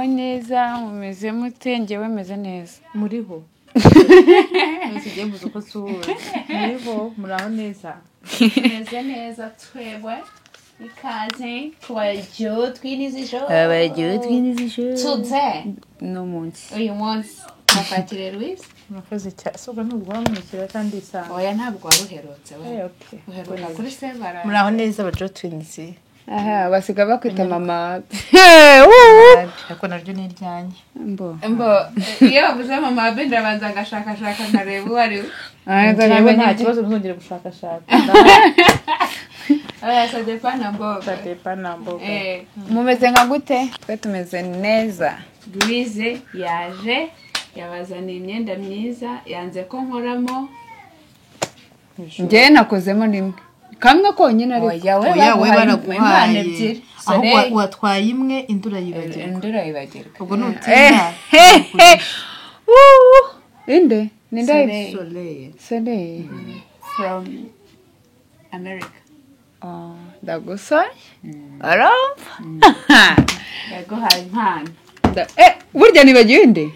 Muraho neza, mumeze mute? Njyewe meze neza. Muriho. Nsigiye mbuze uko nsuhuza. Muriho, muraho neza. Meze neza twebwe. Ikaze ku Bajo Twins Show. Abajo Twins Show. Today. No munsi. Uyu munsi bafatire Louise. Murakoze cyane. Soga nubwo wamwikira kandi isanga. Oya ntabwo waruherutse we. Okay. Uheruka kuri Sevara. Muraho neza Abajo Twins. Aha, basiga bakwita mama. Ariko naryo ni iryanjye. Mbo. Iyo bavuze mama be ndabanza ngashakashaka nkareba uwo ari we. Njyewe nta kibazo muzongere gushakashaka. Oya, ça dépend na mboga. Ça dépend na mboga. Mumeze nka gute? Twe tumeze neza. Louise yaje yabazaniye imyenda myiza yanze ko nkoramo. Njye nakozemo rimwe. Kamwe konyine ariko. Oya we baraguhaye ebyiri. Aho watwaye imwe indura yibagirwa. Indura yibagirwa. Ubwo nutinda. Inde? Ninde? Soleil. Soleil. From America. Ndagusoye. Arumva. Yaguhaye impano. Burya nibagiwe inde?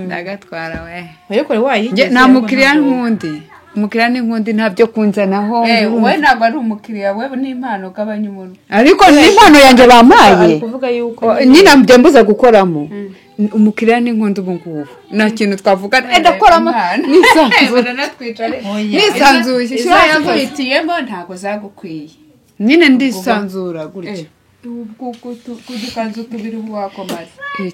Ndagatwara we. Ariko wayigeze. Nta mukiriya nkundi. Umukiriya ni nkundi ntabyo kunzanaho. We ntabwo ari umukiriya we ni impano gabanya umuntu. Ariko ni impano yanjye bampaye. Kuvuga yuko nyina mbye mbuza gukoramo. Umukiriya ni nkundi ubu ngubu. Nta kintu twavuga. Ndakoramo. Nisanzuye. Nisanzuye. Ntabwo zagukwiye. Nyine ndisanzura gutya. Kudukanzu tubiri wakomaze.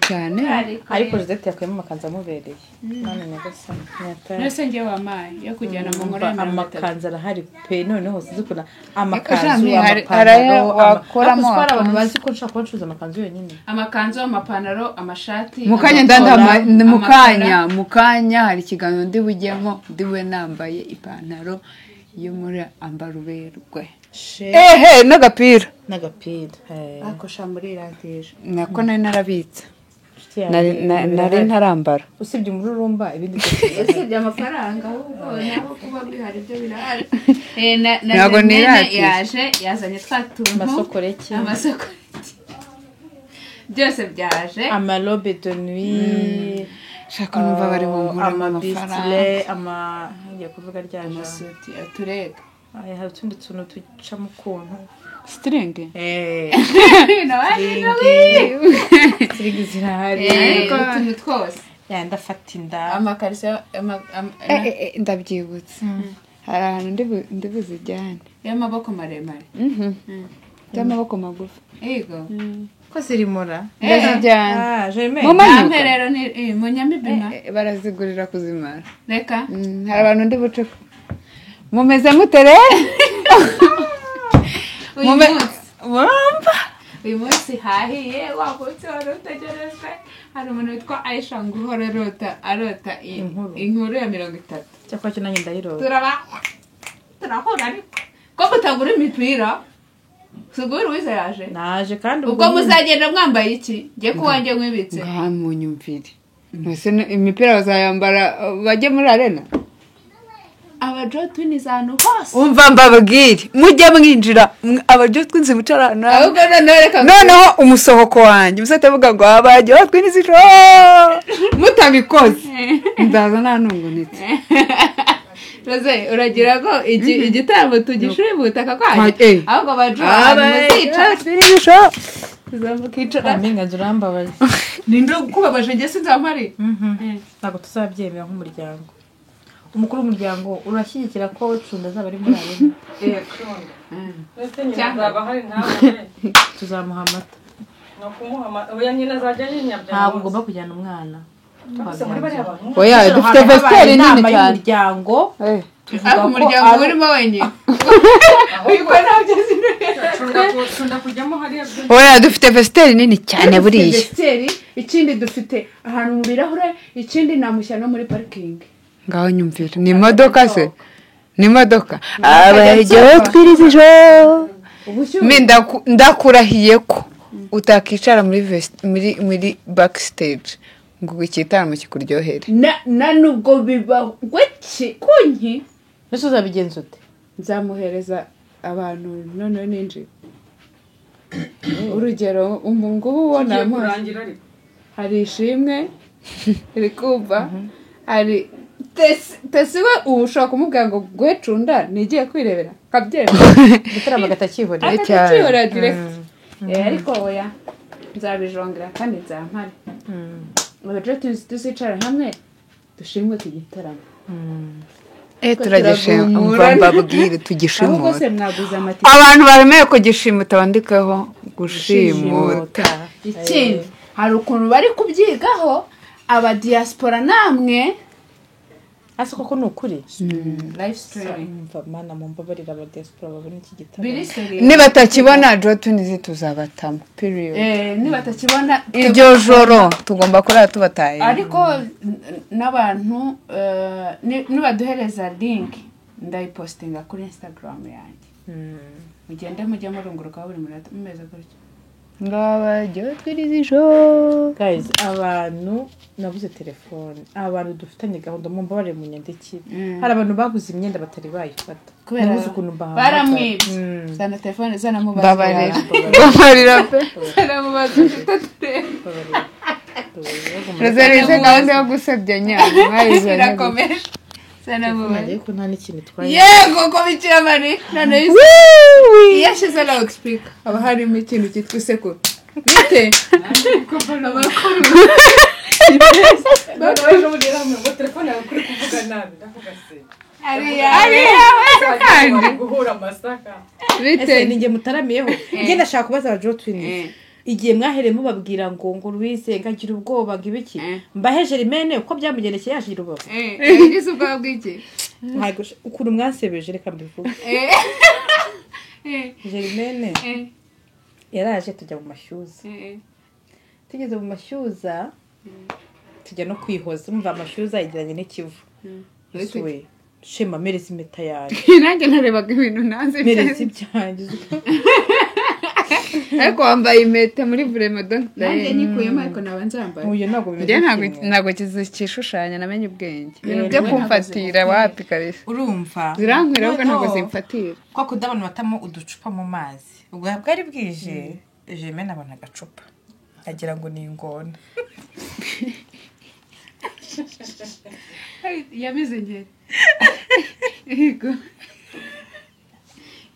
Cyane. Ariko Josette yakuyemo amakanzu amubereye. None nyagasani. Nese ngiye wamaye yo kujyana mu nkora ya amakanzu arahari pe noneho sizikuna amakanzu amapantaro wakoramo. Abantu bazi ko nshaka kubacuruza amakanzu yonyine. Amakanzu, amapantaro, amashati. Mukanya ndanda mukanya hari ikiganiro ndi bujyemo ndiwe nambaye ipantaro yo muri ambaruberwe. Ehe n'agapira. N'agapira. Ako shamuri iratije. Nako nari narabitse. Nari ntarambara. Usibye umururumba ibindi usibye amafaranga ahubwo naho kuba bihari byo birahari. Ntabwo yaje yazanye twa tuntu amasokoreki. Amasokoreki. Byose byaje. Amalobe de nuit. Shaka numva bari bunkura amafaranga. Ama ngiye kuvuga rya amasuti aturega. Ay hari utundi tuntu tuca mu kuntu. String. String zirahari. Utuntu twose. Ya ndafata inda. Amakariso ndabyibutse. Hari ahantu ndi buzijyane. Y'amaboko maremare. Y'amaboko magufi. Yego. Ko zirimora. Ndazijyana. Mama rero ni munyamibima. Barazigurira kuzimara. Reka. Hari abantu ndi buce. Mumeze mute rero? Uyu munsi hahiye wavutse wari utegerejwe. Hari umuntu witwa Aisha ngo uhora arota inkuru ya 30. Cyakora cyo nanjye ndayirota. Turahura ariko ko mutagura imipira. Suguru wize yaje. Naje kandi ubwo muzagenda mwambaye iki? Ngiye kuwanjye nkwibitse. Ngaha munyumvire. Mwese imipira bazayambara bajye muri arena. Abajo Twins ahantu hose. Umva mbabwire mujye mwinjira Abajo Twins mucara ahantu. Ahubwo noneho reka noneho umusohoko wanjye musate avuga ngo Abajo Twins mutabikoze ndaza nta ntungunitse. Rose uragira ko igitaramo tugishibuta kakwaje ahubwo Abajo muzica Twins tuzamukicara. Amenga urambabaza. Ninde kubabaje nge sinzamari. Ntabwo tuzabyemera nk'umuryango. Umukuru w'umuryango urashyigikira ko Cunda azaba ari muri arena. Ndetse nyina azaba hari ntawe. Tuzamuha amata. No kumuha amata. Oya nyina azajya yinyabya. Ntabwo ugomba kujyana umwana. Oya dufite vestiaire nini cyane. Umuryango. Ariko umuryango urimo wenyine. Uko nabyo Cunda kujyamo hariya. Oya dufite vestiaire nini cyane buriya. Vestiaire ikindi dufite ahantu mu birahure ikindi namushya no muri parking. Ngaho nyumvira ni imodoka se ni imodoka Abajo Twins Show. Ndakurahiye ko utakicara muri muri backstage ngo ikitaramo kikuryohere. Na nubwo biba gweki kunki Mbese uzabigenza ute? Nzamuhereza abantu none ninji. Urugero ubu ngubu ubona kurangira ariko. Hari Ishimwe uri kumva, hari Tesi we ubu ushobora kumubwira ngo guhe Cunda nigiye kwirebera akabyemera Igitaramo agatakihorera. Akatakihorera direct. Ariko oya nzabijongera kandi nzampare. Ejo tuzicara hamwe dushimute igitaramo. Turagishima, umva mbabwire tugishimuta. Ahubwo se mwaguze amatike. Abantu baremeye kugishimuta bandikeho gushimuta. Ikindi hari ukuntu bari kubyigaho aba diaspora namwe. Ase koko ni ukuri live streaming. Umva mana mumbabarira aba diaspora babone iki gitaramo. Nibatakibona Jo Twins tuzabatamo period. Nibatakibona iryo joro tugomba kurara tubataye. Ariko n'abantu nibaduhereza link ndayipostinga kuri Instagram yanjye. Mugende mujye murunguruka buri munota mumeze gutyo. Ngaba Jo Twins ijo. Guys, abantu nabuze telefone, abantu dufitanye gahunda mumbabarire munyandikire. Hari abantu baguze imyenda batari bayifata. Nabuze ukuntu bahamagara. Baramwibye. Zana telefone zana mubaza. Babarira pe. Zana mubaza tutate. Rozarize gahunda yo gusebya nyana mwayizanye. Irakomeje. Zana mubaza. Ariko nta n'ikintu twaye. Yego ko bikira mari. None yashize loud speaker. Haba harimo ikintu cyitwa isekuru. Bite? Ese ninjye mutaramiyeho. Njye ndashaka kubaza aba Jo Twins. Igihe mwahereye mubabwira ngo ngo Louise ngagira ubwoba ngibiki. Mbahe Germaine uko byamugendekeye yaje urubavu. Yagize ubwoba bw'iki? Ntago ukuntu mwansebeje reka mbivuge. Germaine yaraje tujya mu mashyuza. Tugeze mu mashyuza tujya no kwihoza, umva amashyuza yegeranye n'ikivu. Isuwe shema mereza impeta yanjye. Nanjye narebaga ibintu nanze mereza ibyanjye. Ariko wambaye impeta muri vraiment donc nanjye nyikuyemo ariko naba nzambaye. Uyu ntago bimeze. Njye ntago kizishushanya namenye ubwenge. Ibintu byo kumfatira wapi kabisa. Urumva zirankwira ahubwo ntago zimfatira. Kwa kuda abantu batamo uducupa mu mazi. Ubwo bwari bwije Germaine abona agacupa agira ngo ni ingona. Yamize ngeri. Yego.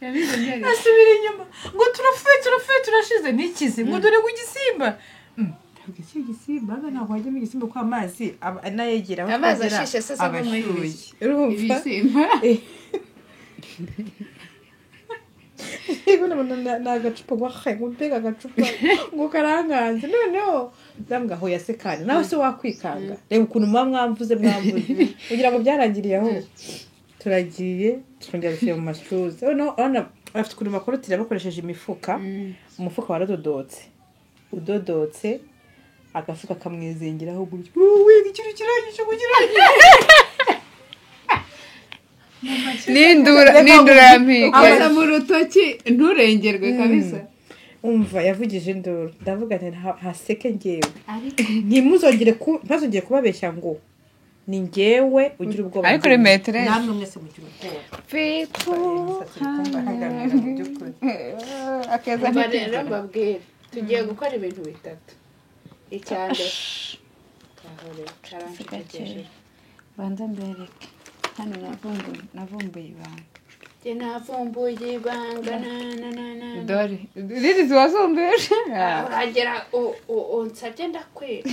Yamize ngeri. Asubira inyuma ngo turapfuye turashize nikize ngo dore ngo igisimba. Ntabwo iki gisimba ntabwo hajyamo igisimba kwa amazi anayegera aho amazi ashishe sasa ngo urumva ibisimba. Yego nabona na agacupa ngo ngo mbega agacupa ngo karanganze noneho ndambwa aho yasekanye nawe se wakwikanga reba ukuntu muba mwamvuze kugira ngo byarangiriye aho turagiye twongera dushyira mu mashyuza noneho urabona bafite ukuntu bakorotira bakoresheje imifuka. Umufuka waradodotse udodotse agafuka kamwizingiraho gutyo wiga ikintu kirangije kugira nindura yampika aza mu rutoki nturengerwe kabisa. Umva yavugije induru ndavuga nti haseke ngewe ntimuzongere ntazongere kubabeshya ngo ni ngewe ugira ubwoba. Ariko remetre namwe mwese mugira ubwoba. Akeza rero mbabwire tugiye gukora ibintu bitatu. Icyambere banza mbereke hano navumbuye ibanga. Navumbuye ibanga na na na na. Dore riri ziwazumbeje uragera unsabye ndakwira.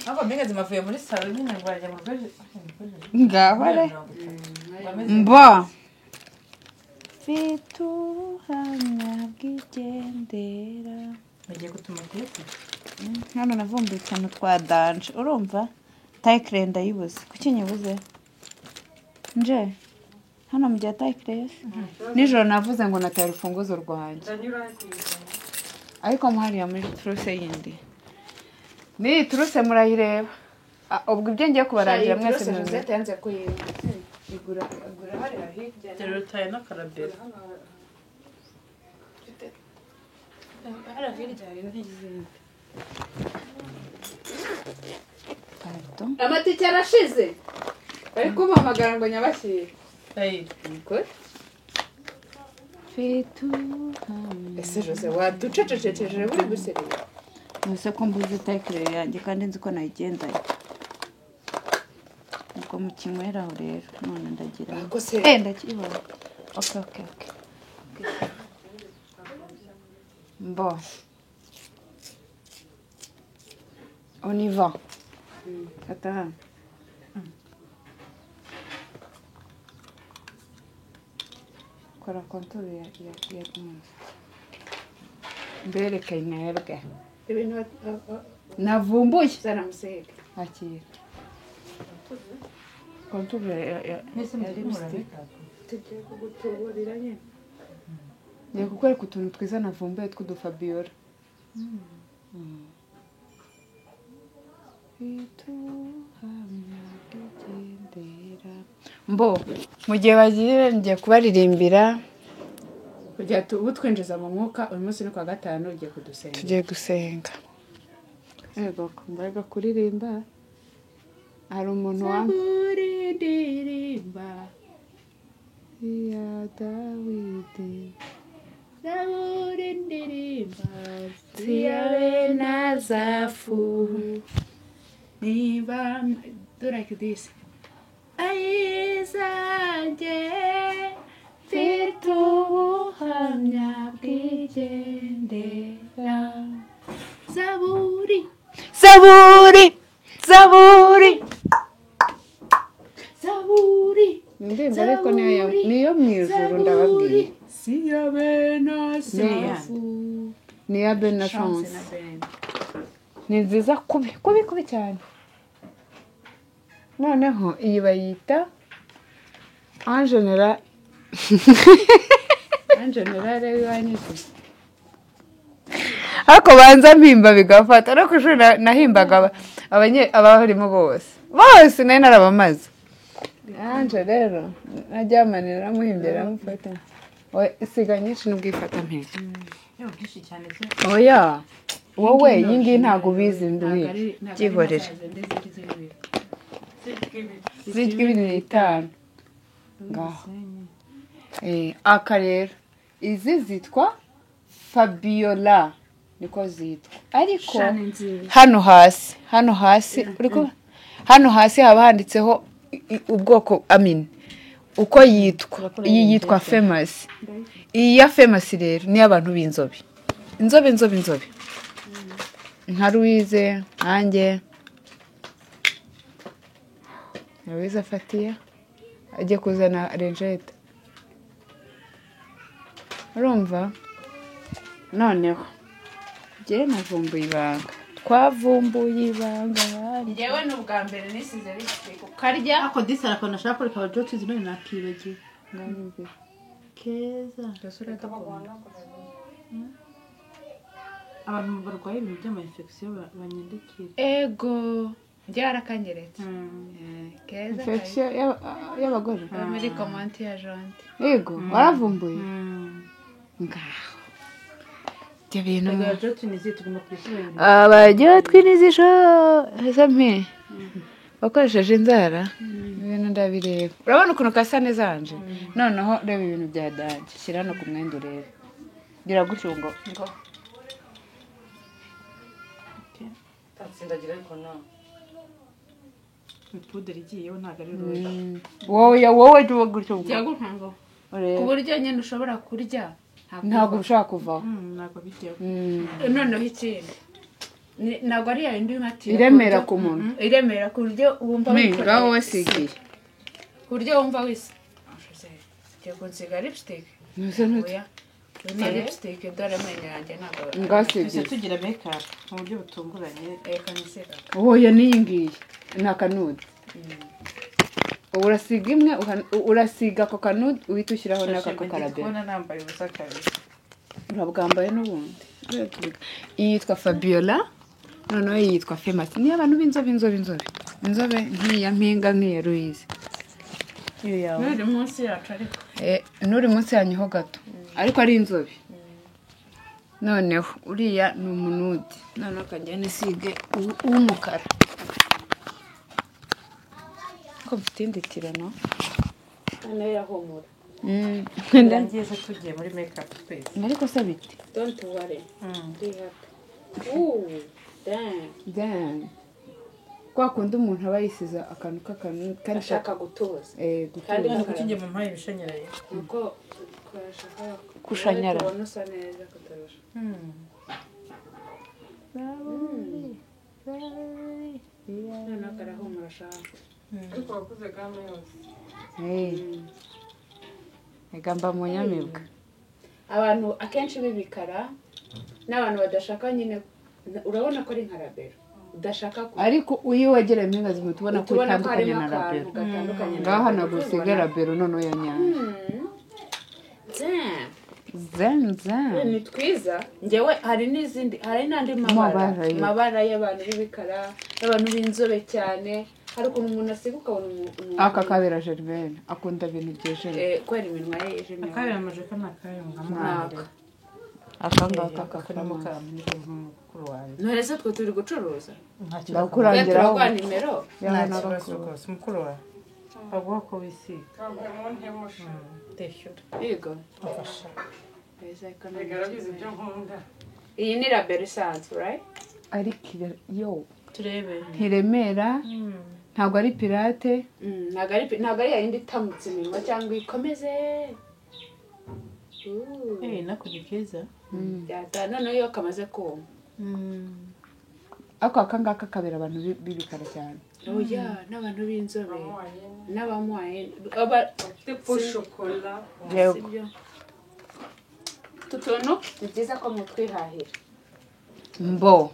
Ahubwo mbega zimavuye muri salo nyine ngo arajya mu rweje. Ngaho re mba mfite ubuhamya bw'igendera. Bagiye gutuma tete. Hano navumbuye utuntu twa danje urumva tayikire ndayibuze. Kuki nyibuze? Nje hano mu gihe tayikire nijoro navuze ngo nataye urufunguzo rwanjye. Ariko muhariya muri turuse yindi. Ni turuse murayireba. Ubwo ibyo ngiye kubarangira mwese muze. Yanze kuyigura igura hariya hirya. Terutaye n'akarabera. Hariya hirya hari n'izindi. Pardon. Amatike arashize. Bari kumpamagara ngo nyabashyire. Ese Jose waducececeje buri guserera. Ese ko mbuze tayikire yanjye kandi nzi ko nayigendanye. Ubwo mukinywera aho rero none ndagira. Ndakibona. Okay. Bon. On y va. Attends. Kora contour ya mbereke mwebwe. Ibintu navumbuye zaramusega. Akira. Contour ya lipstick. Tugiye kugutuburira nyine. Ngiye kukwereka utuntu twiza navumbuye tw'udufabiola. Mbo mu gihe bagiye ngiye kubaririmbira kujya twinjiza mu mwuka. Uyu munsi ni kwa gatanu, ugiye kudusenga. Tugiye gusenga. Yego, mbega kuririmba hari umuntu wa kuririmba ya Dawidi zaburi ndirimba ya Benazafu niba do like this ayizanjye mfite ubuhamya bwigendera zaburi zaburi zaburi zaburi. Indirimbo ariko niyo mu ijuru ndababwiye. Si ya Benazafu ni ya Benachance. Ni nziza kubi kubi kubi cyane. Noneho iyi bayita en general en general wanyuze ariko banza mpimba bigafata. Ariko ishuri nahimbaga abarimo bose nari narabamaze. Anje rero najyamanira muhimbye ramufata. Isiga nyinshi n'ubwifata mpinga. Oya wowe iyi ngiyi ntabwo ubizi nduwi byihorere. Zitwa 25 ngaho. Aka rero izi zitwa Fabiola niko zitwa. Ariko hano hasi uriko hano hasi haba handitseho ubwoko amin uko yitwa. Iyi yitwa Famous. Iyi ya Famous rero ni abantu b'inzobe. Inzobe inzobe inzobe. Nka Louise nkanjye. Louise afatiye ajye kuzana renjete. Urumva? Noneho njye navumbuye ibanga. Twavumbuye ibanga. Njyewe n'ubwa mbere nisize lipstick ukarya. Ako disi arakona ashaka kureka abajotizi none nakibagiwe. Keza. Abantu barwaye ibintu by'ama infection banyandikira. Ego. Byarakanyeretse. Keza. Infection y'abagore. Muri comment ya Jonte. Ego, waravumbuye. Ngaho. Ibintu abajyotwinizisho ese wakoresheje inzara ibintu ndabireba. Urabona ukuntu kasa neza anje. Noneho reba ibintu bya danje shyira no ku mwenda urebe. Gira gutyo ngo tatsindagira ariko no puderi igiyeho ntabwo ari rouge. Wowe jya gutyo ngo ku buryo nyine ushobora kurya ntabwo ushaka kuvaho. Ntabwo bijyaho. Noneho ikindi ntabwo ari yindi mati iremera ku muntu. Iremera ku buryo wumva ngaho wasigiye. Ku buryo wumva wese. Ugiye kunsiga lipstick. Ni lipstick dore amenyo yanjye ntabwo. Ngasigiye. Tugira make up mu buryo butunguranye. Reka nisiga. Oya n'iyi ngiyi ni akanude. Urasiga imwe urasiga ako kanude uhita ushyiraho n'aka karabera. Kubona nambaye ubusa kabiri. Urabwambaye n'ubundi. Iyi yitwa Fabiola noneho iyi yitwa Famous. Ni abantu b'inzobe inzobe inzobe. Inzobe nk'iya mpinga nk'iya Louise. Nuri munsi yacu ariko. Nuri munsi yanyu ho gato. Ariko ari inzobe. Noneho uriya ni umunude. Noneho akajya nisige uw'umukara. Ko mfite no? Noneho irahumura. Ngiye tugiye muri make up twese. Ariko se bite? Don't worry. Be happy. Damn. Damn. Kwa kundi umuntu aba yisize akantu k'akantu kandi ashaka gutuza. Gutuza. Kandi kuki mu mpaye ibishanyaraye? Nuko kushanyara. Tubona usa neza kutarusha. Noneho karahumura shaka. Ariko wakuze game yose. Egamba mu nyamibwa. Abantu akenshi bibikara n'abantu badashaka nyine urabona ko ari nka rabero. Udashaka ko ariko uyu wegera impinga zimutubona ko itandukanye na rabero. Ngaha nagusiga rabero none ya nyanja. Zen. Ni twiza. Ngewe hari n'izindi hari n'andi mabara y'abantu b'ibikara, y'abantu b'inzobe cyane. Hari ukuntu umuntu asiga ukabona umuntu aka kabera Germaine akunda ibintu byejene. Kwera iminwa ye yejene. Akabera amajeka nakayunga. Aka ngaka mukuru wanjye. None se twe turi gucuruza? Ndakurangiraho. Turaguha nimero. Nta mukuru wawe. Baguha ko wisiga. Yego. Afasha. Iyi ni rabero isanzwe, right? Ariko yo turebe. Ntiremera. Ntabwo ari pirate. Ntabwo ari yindi itamutse iminwa cyangwa ikomeze. Nako ni keza. Byata none iyo kamaze kuma. Ako akangaka kabera abantu b'ibikara cyane. Oya, n'abantu b'inzobe. N'abamwaye. Tipo chocolat. Yego. Tutuntu ni byiza ko mutwihahira. Mbo.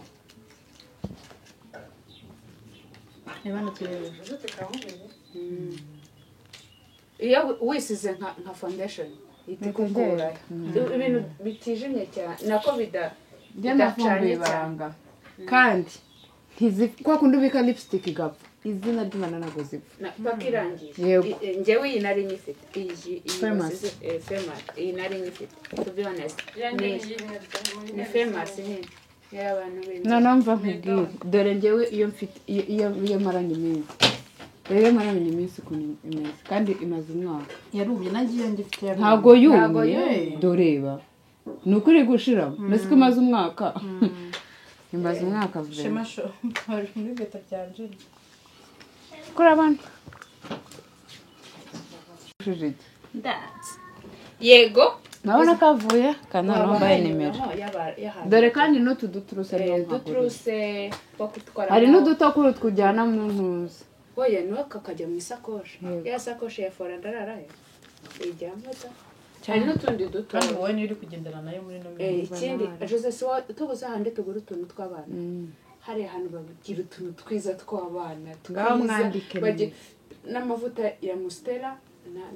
Iyo wisize nka foundation itikukura ibintu bitijimye cyane nako bidacanye cyane kandi kwa kundi ubika lipstick igapfa izina ry'Imana ntabwo zipfa paka irangiye. Njyewe iyi nari nyifite iyi famous iyi nari nyifite to be honest ni famous nyine y'abantu b'inzobe. Noneho mva nkubwire dore njyewe iyo mfite iyo maranye iminsi rero maranye iminsi ukuntu imeze kandi imaze umwaka yarumye nagiye ngifite yarumye ntabwo yumye doreba ni ukuri gushiramo mbese ko imaze umwaka imaze umwaka vuba. Shema sho bari muri beta byanje kuri abantu yego nabona kavuye kandi nambaye nimero dore kandi n'utu duturuse duturuse bakutwara hari n'udutokuru twujyana mu ntuza. Oya nuko kakajya mu isakoshi ya sakoshi ya fora ndararayo ijyamo ta hari n'utundi duto kandi wowe niyo uri kugendana nayo muri no ikindi Jose si tuguze ahandi tugura utuntu tw'abana hari ahantu bagira utuntu twiza tw'abana twiza n'amavuta ya Mustela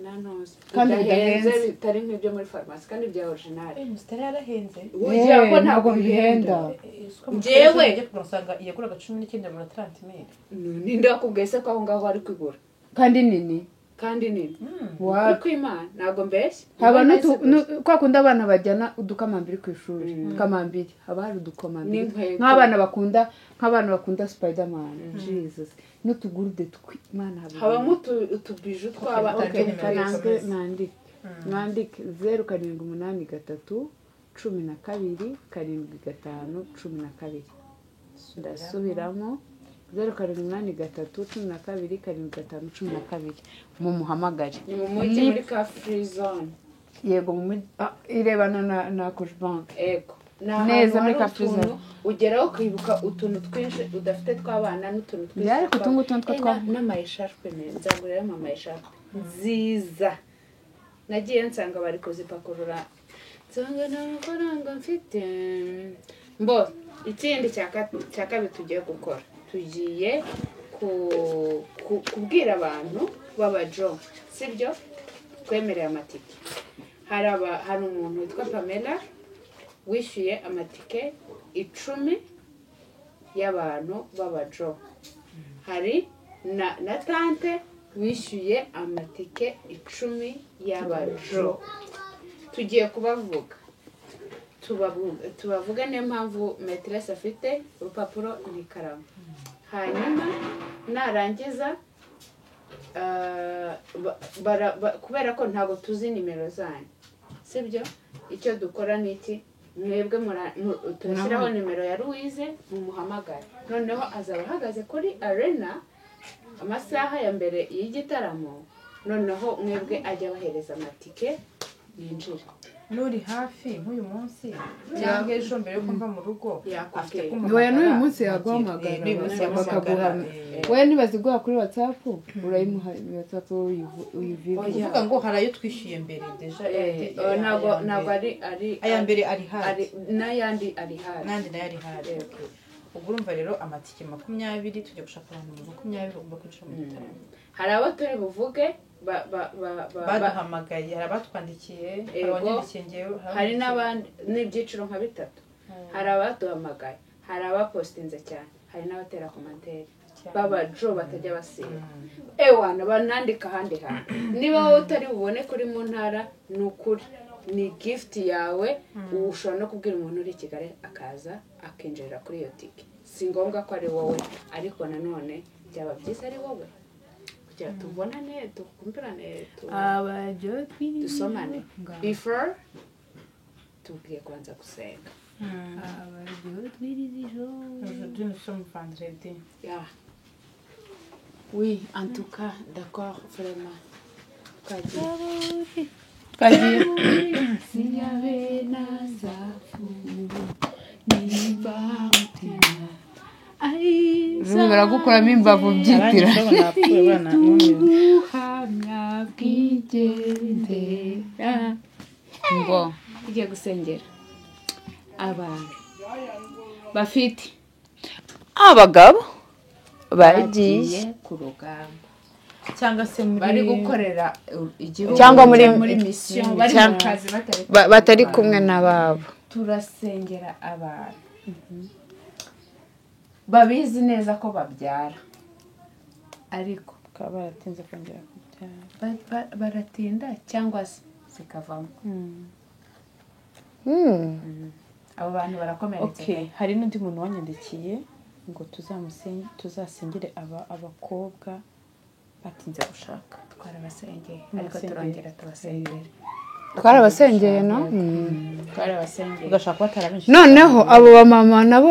na ntozi kandi bidahenze bitari nk'ibyo muri farumasi kandi bya original. Mustela yarahenze oya ntabwo bihenda. Njyewe usanga iyaguraga 19 muri 30,000. Ninde wakubwiye se ko aho ngaho ari kwigura kandi nini kandi nini kwimana ntabwo mbeshye haba kwa kundi abana bajyana udukamambiri ku ishuri udukamambiri haba hari udukamambiri nk'abana bakunda Spiderman Jesus n'utugurude tw'Imana habamo utubiju twaba mwandike 0783 12 75 12. Ndasubiramo 0783 12 75 12. Mumuhamagare ni mu mujyi muri ka free zone. Yego mu mujyi irebana na Cogebanque. Yego neza muri ka free zone ugeraho ukibuka utuntu twinshi udafite tw'abana n'utuntu twinshi ariko utuntu two twa n'ama echarpe nzagurira mama echarpe nziza nagiye nsanga bari kuzipakurura nsanga nta mafaranga mfite. Mbo ikindi cya kabiri tugiye gukora tugiye kubwira abantu b'abajo sibyo twemereye amatike. Hari umuntu witwa Pamela wishyuye amatike 10 y'abantu b'abajo. Hari na tante wishyuye amatike 10 y'abajo. Tugiye kubavuga tubavuga niyo mpamvu maîtresse afite urupapuro n'ikaramu. Hanyuma narangiza kubera ko ntabwo tuzi nimero zanyu sibyo icyo dukora ni iki Mwebwe turashyiraho nimero ya Louise mumuhamagare. Noneho azaba ahagaze kuri arena amasaha ya mbere y'igitaramo, noneho mwebwe ajya abahereza amatike yinjira. Nuri hafi nk'uyu munsi cyangwa ejo mbere yuko mva mu rugo afite Oya, n'uyu munsi yaguhamagara bakaguha. Oya, nibaziguha kuri WhatsApp urayimuha, WhatsApp uyivive. Kuvuga ngo hari ayo twishyuye mbere déjà. Ntabwo ari aya mbere ari hari n'ayandi ari hari n'andi nayo ari hari. Ubwo urumva rero amatike 20 tujya gushaka abantu 20 bagomba kwinjira mu gitaramo. Hari abo turi buvuge baduhamagaye, hari abatwandikiye, hari abanyandikiye ngewe, hari n'abandi n'ibyiciro nka bitatu. Hari abaduhamagaye, hari abapostinze cyane, hari n'abatera commentaire babajo batajya basiba. Ewana banandika ahandi hantu. Niba wowe utari bubone kuri mu ntara, ni ukuri ni gift yawe, ushobora no kubwira umuntu uri i Kigali akaza akinjirira kuri iyo tike. Si ngombwa ko ari wowe, ariko nanone byaba byiza ari wowe kugira tubonane, dukumbirane, dusomane. Before tubwiye kubanza gusenga. Aujourd'hui nous sommes vendredi. Yeah. Oui, en tout cas, d'accord, vraiment. Twagiye. Sinyabe nazafu niba mutima. Zimwe baragukuramo imbavu byitira. Ubuhamya bwigendera. Ngo tugiye gusengera abantu bafite abagabo bagiye ku rugamba cyangwa se muri bari gukorera igihugu cyangwa muri mission, bari mu kazi batari kumwe n'ababo. Turasengera abantu babizi neza ko babyara, ariko bakaba baratinze kongera kubyara, baratinda cyangwa se zikavamo. Abo bantu barakomeretse. Okay, hari n'undi muntu wanyandikiye ngo tuzasengere abakobwa batinze gushaka. Twarabasengeye, ariko turongera tubasengere. Twarabasengeye no? Twarabasengeye. Ugashaka batarabinjira. Noneho abo bamama nabo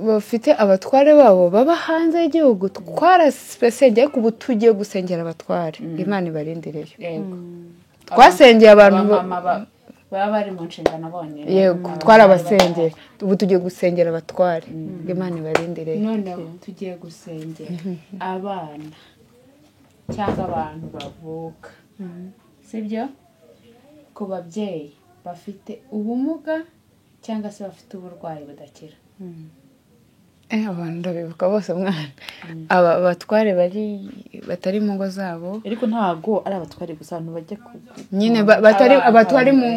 bafite abatware babo baba hanze y'igihugu, twarabasengeye kubu tugiye gusengera abatware. Imana ibarindireyo. Yego. Twasengeye abantu baba bari mu nshingano bonyine. Yego, twarabasengeye. Ubu tugiye gusengera abatware. Imana ibarindireyo. Noneho tugiye gusengera abana cyangwa abantu bavuka. Sibyo? Ku babyeyi bafite ubumuga cyangwa se bafite uburwayi budakira. Abantu ndabibuka bose mwana. Aba batware bari batari mu ngo zabo. Ariko ntago ari abatware gusa, abantu bajya nyine batari abatware mu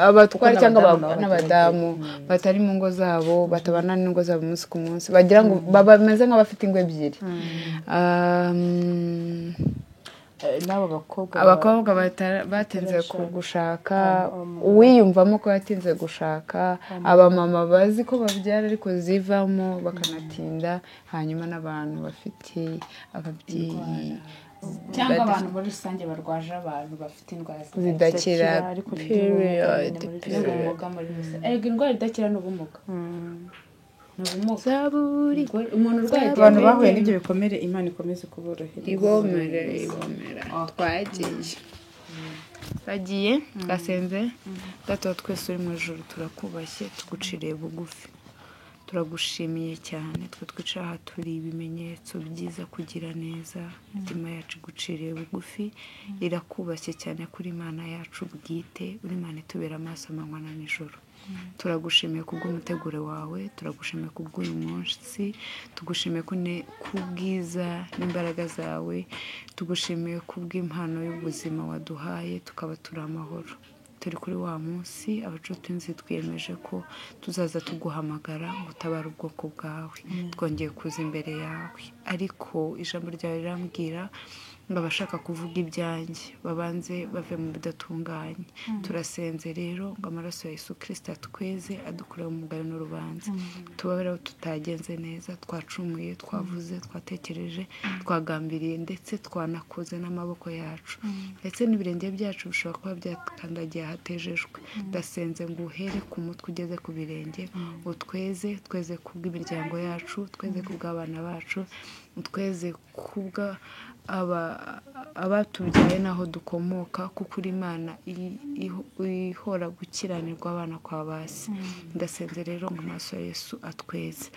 abatware cyangwa n'abadamu batari mu ngo zabo, batabana n'ingo zabo umunsi ku munsi, bagira ngo bameze nk'abafite ingo ebyiri. N'abo bakobwa abakobwa batinze gushaka, uwiyumvamo ko yatinze gushaka, abamama bazi ko babyara ariko zivamo bakanatinda, hanyuma n'abantu bafite ababyeyi cyangwa abantu muri rusange barwaje abantu bafite indwara zidakira, period. Ubumuga muri rusange. Erega indwara idakira ni ubumuga. Zaburi umuntu urwaye abantu bahuye n'ibyo bikomere, Imana ikomeze kuborohereza. Ibomere. Twagiye twasenze. Data wa twese uri mu ijuru, turakubashye, tuguciriye bugufi, turagushimiye cyane. Twe twicara aha turi ibimenyetso byiza kugira neza. Imitima yacu iguciriye bugufi, irakubashye cyane kuri Imana yacu bwite, uri Imana itubera amaso amanywa na nijoro. Turagushimiye kubw'umuteguro wawe, turagushimiye kubw'uyu munsi, tugushimiye kubwiza n'imbaraga zawe, tugushimiye kubw'impano y'ubuzima waduhaye, tukaba turi amahoro. Turi kuri wa munsi abacutinzi twiyemeje ko tuzaza tuguhamagara ngo utabare ubwoko bwawe. Twongeye kuza imbere yawe, ariko ijambo ryawe rirambwira Ngo abashaka kuvuga ibyanjye babanze bave mu bidatunganye. Turasenze rero ngo amaraso ya Yesu Kristo atweze, adukure mu mugayo n'urubanza. Tubabereho tutagenze neza, twacumuye, twavuze, twatekereje, twagambiriye, ndetse twanakoze n'amaboko yacu, ndetse n'ibirenge byacu bishobora kuba byakandagiye ahatejejwe. Ndasenze ngo uhere ku mutwe ugeze ku birenge, utweze, tweze kubw'imiryango yacu, tweze kubw'abana bacu, tweze kubwa abatubyaye n'aho dukomoka, kuko uri Imana ihora gukiranirwa abana kwa basi. Ndasenze rero ngo amaraso ya Yesu atweze.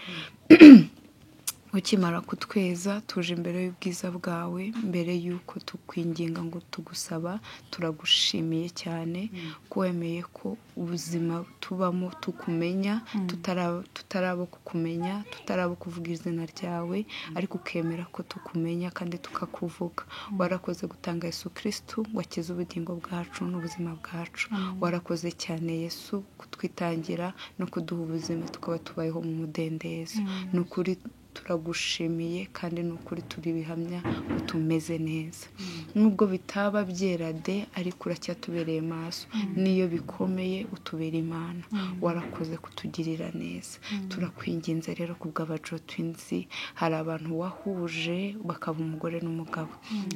Ukimara kutweza, tuje imbere y'ubwiza bwawe, mbere y'uko tukwinginga ngo tugusaba, turagushimiye cyane ko wemeye ko ubuzima tubamo tukumenya, tutarabo kukumenya, tutarabo kuvuga izina ryawe, ariko ukemera ko tukumenya kandi tukakuvuga. Warakoze gutanga Yesu Kristo ngo akize ubugingo bwacu n'ubuzima bwacu. Warakoze cyane Yesu kutwitangira no kuduha ubuzima, tukaba tubayeho mu mudendezo. Ni ukuri turagushimiye, kandi ni ukuri turi ibihamya ko tumeze neza. Nubwo bitaba byera de, ariko uracyatubereye maso. Niyo bikomeye utubera Imana. Warakoze kutugirira neza. Turakwinginze rero kubw'aba Jo Twins, hari abantu wahuje bakaba umugore n'umugabo,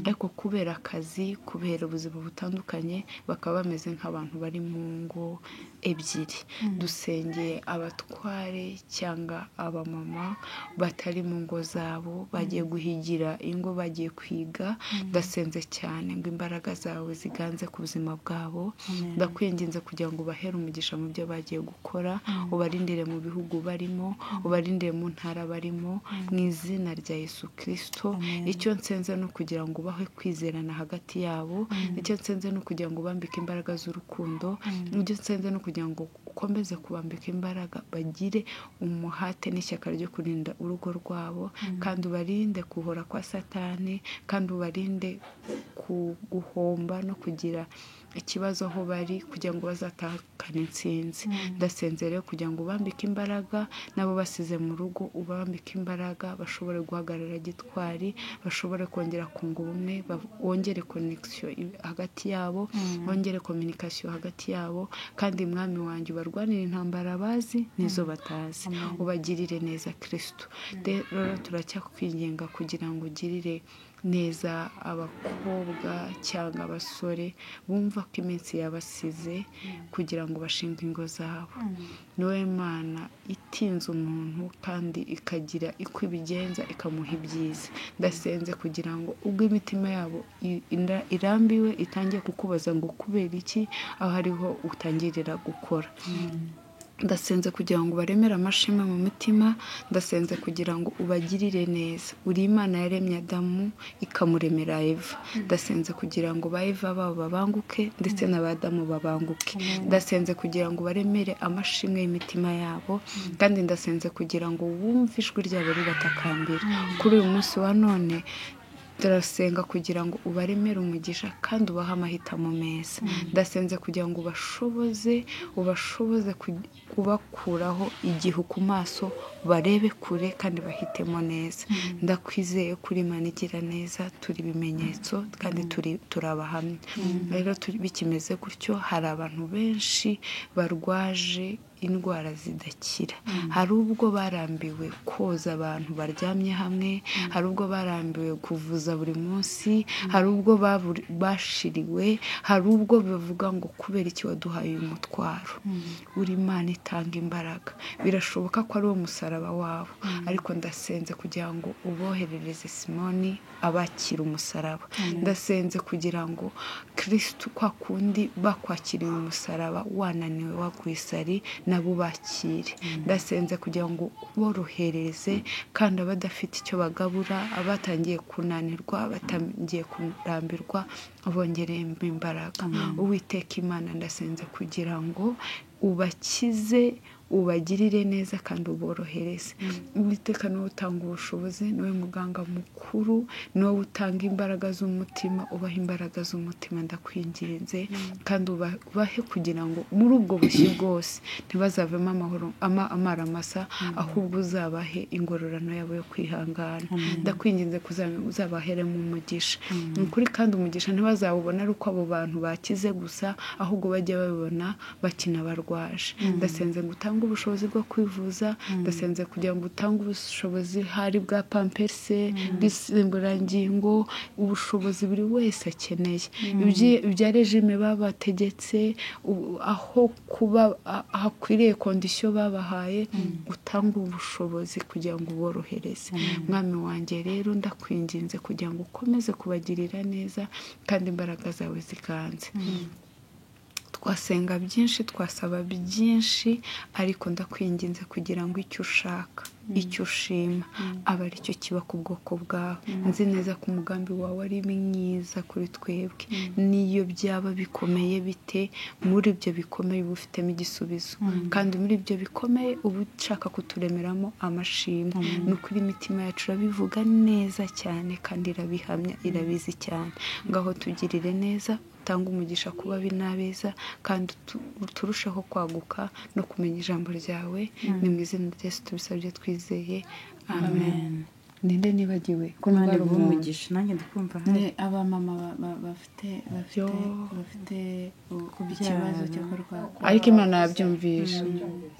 ariko kubera akazi, kubera ubuzima butandukanye, bakaba bameze nk'abantu bari mu ngo ebyiri. Dusengeye abatware cyangwa abamama batari mu ngo zabo, bagiye guhigira ingo, bagiye kwiga. Ndasenze cyane ngo imbaraga zawe ziganze ku buzima bwabo. Ndakwinginze kugira ngo ubahere umugisha mu byo bagiye gukora, ubarindire mu bihugu barimo, ubarindire mu ntara barimo, mu izina rya Yesu Kristo. Icyo nsenze ni ukugira ngo ubahe kwizerana hagati yabo. Icyo nsenze ni ukugira ngo ubambike imbaraga z'urukundo. Icyo nsenze ni ukugira ngo ukomeze kubambika imbaraga, bagire umuhate n'ishyaka ryo kurinda urugo rwabo, kandi ubarinde guhora kwa Satani, kandi ubarinde guhomba no kugira ikibazo aho bari, kugira ngo bazatakane intsinzi. Ndasenze rero kugira ngo ubambike imbaraga, nabo basize mu rugo ubambike imbaraga, bashobore guhagarara gitwari, bashobore kongera kunga ubumwe, bongere connection hagati yabo, bongere communication hagati yabo, kandi Mwami wanjye ubarwanire intambara bazi n'izo batazi, ubagirire neza Kristo. Rero turacyakwinginga kugira ngo ugirire neza abakobwa cyangwa abasore bumva ko iminsi yabasize, kugira ngo bashinge ingo zabo. Niwe Mana itinze umuntu kandi ikagira iko ibigenza, ikamuha ibyiza. Ndasenze kugira ngo ubwo imitima yabo irambiwe itangiye kukubaza ngo kubera iki, aho ariho utangirira gukora. Ndasenze kugira ngo ubaremere amashimwe mu mutima. Ndasenze kugira ngo ubagirire neza. Uri Imana yaremye Adamu ikamuremera Eva. Ndasenze kugira ngo ba Eva babo babanguke, ndetse na ba Adamu babanguke. Ndasenze kugira ngo baremere amashimwe y'imitima yabo, kandi ndasenze kugira ngo wumve ijwi ryabo ribatakambira. Kuri uyu munsi wa none turasenga kugira ngo ubaremere umugisha kandi ubahe amahitamo meza. Ndasenze kugira ngo ubashoboze kubakuraho igihu ku maso, barebe kure kandi bahitemo neza. Ndakwizeye kuri Imana igira neza, turi ibimenyetso kandi turi abahamya. Rero bikimeze gutyo, hari abantu benshi barwaje indwara zidakira. Hari ubwo barambiwe koza abantu baryamye hamwe, hari ubwo barambiwe kuvuza buri munsi, hari ubwo bashiriwe, hari ubwo bavuga ngo kubera iki waduhaye uyu mutwaro. Uri Imana itanga imbaraga. Birashoboka ko ari wo musaraba wabo, ariko ndasenze kugira ngo uboherereze Simoni abakira umusaraba. Ndasenze kugira ngo Kristo kwa kundi bakwakiriye umusaraba wananiwe waguye isari, nabo bakire. Ndasenze kugira ngo borohereze, kandi abadafite icyo bagabura, abatangiye kunanirwa, batangiye kurambirwa, bongeremo imbaraga. Uwiteka Imana, ndasenze kugira ngo ubakize Ubagirire neza kandi uborohereze. Uwiteka niwe utanga ubushobozi, niwe muganga mukuru, niwe utanga imbaraga z'umutima, ubaha imbaraga z'umutima ndakwinginze, kandi ubahe kugira ngo muri ubwo bushyi bwose ntibazavemo amahoro amara masa, ahubwo uzabahe ingororano yabo yo kwihangana. Ndakwinginze uzabaheremo umugisha. Ni ukuri kandi umugisha ntibazawubona ari uko abo bantu bakize gusa, ahubwo bajya babibona bakina barwaje. Ndasenze ngo utange ubushobozi bwo kwivuza, ndasenze kugira ngo utange ubushobozi hari bwa pamperse, bw'insimburangingo, ubushobozi buri wese akeneye. Ibya regime babategetse, aho kuba hakwiriye kondisiyo babahaye, utanga ubushobozi kugira ngo uborohereze. Mwami wanjye rero ndakwinginze kugira ngo ukomeze kubagirira neza kandi imbaraga zawe ziganze. Twasenga byinshi, twasaba byinshi, ariko ndakwinginze kugira ngo icyo ushaka, icyo ushima, aba aricyo kiba ku bwoko bwawe. Nzi neza ko umugambi wawe ari mwiza kuri twebwe, niyo byaba bikomeye bite, muri ibyo bikomeye uba ufitemo igisubizo, kandi muri ibyo bikomeye uba ushaka kuturemeramo amashimwe. Ni ukuri imitima yacu irabivuga neza cyane kandi irabihamya, irabizi cyane. Ngaho tugirire neza, utanga umugisha kuba binabeza, kandi turushaho kwaguka no kumenya ijambo ryawe. Ni mu izina rya Yesu tubisabye twizeye, amen. Ninde nibagiwe ko nari umugisha nanjye ndikumva ni abamama bafite bafite ikibazo cyo kurwara, ariko Imana yabyumvisha.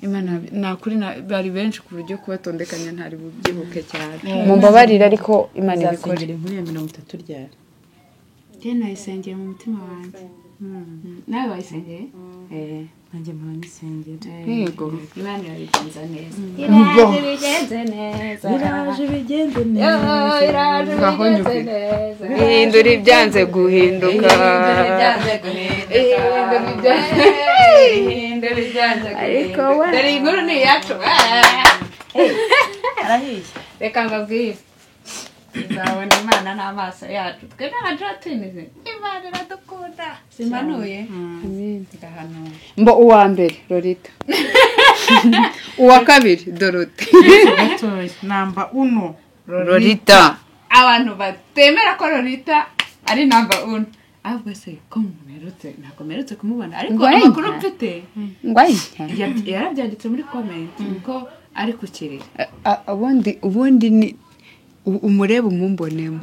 Imana nakuri bari benshi ku buryo kubatondekanya ntari bubyibuke cyane. Mumbabarire ariko Imana ibikore. Inkuru ya 30 ryari njye nayisengeye mu mutima wanjye. Nawe wayisengeye? Nanjye mpora nisengera. Yego, Imana irabigenza neza. Iraje bigenze neza. Iraje bigenze neza. Iraje bigenze neza. Ihindura ibyanze guhinduka. Ihindura ibyanze guhinduka. Dore inkuru ni iyacu. Arahiye. Reka mbabwire. Tuzabona Imana n'amaso yacu. Twe ntacu twinize. Imana iradukunda. Simanuye. Amen. Mbo uwa mbere Lolita. Uwa kabiri Dorote. Namba 1 Lolita. Abantu batemera ko Lolita ari namba 1. Ahubwo se ko mperutse ntabwo mperutse kumubona, ariko amakuru mfite yarabyanditse muri comment ko ari kukirira. Ubundi ni umureba umumbonemo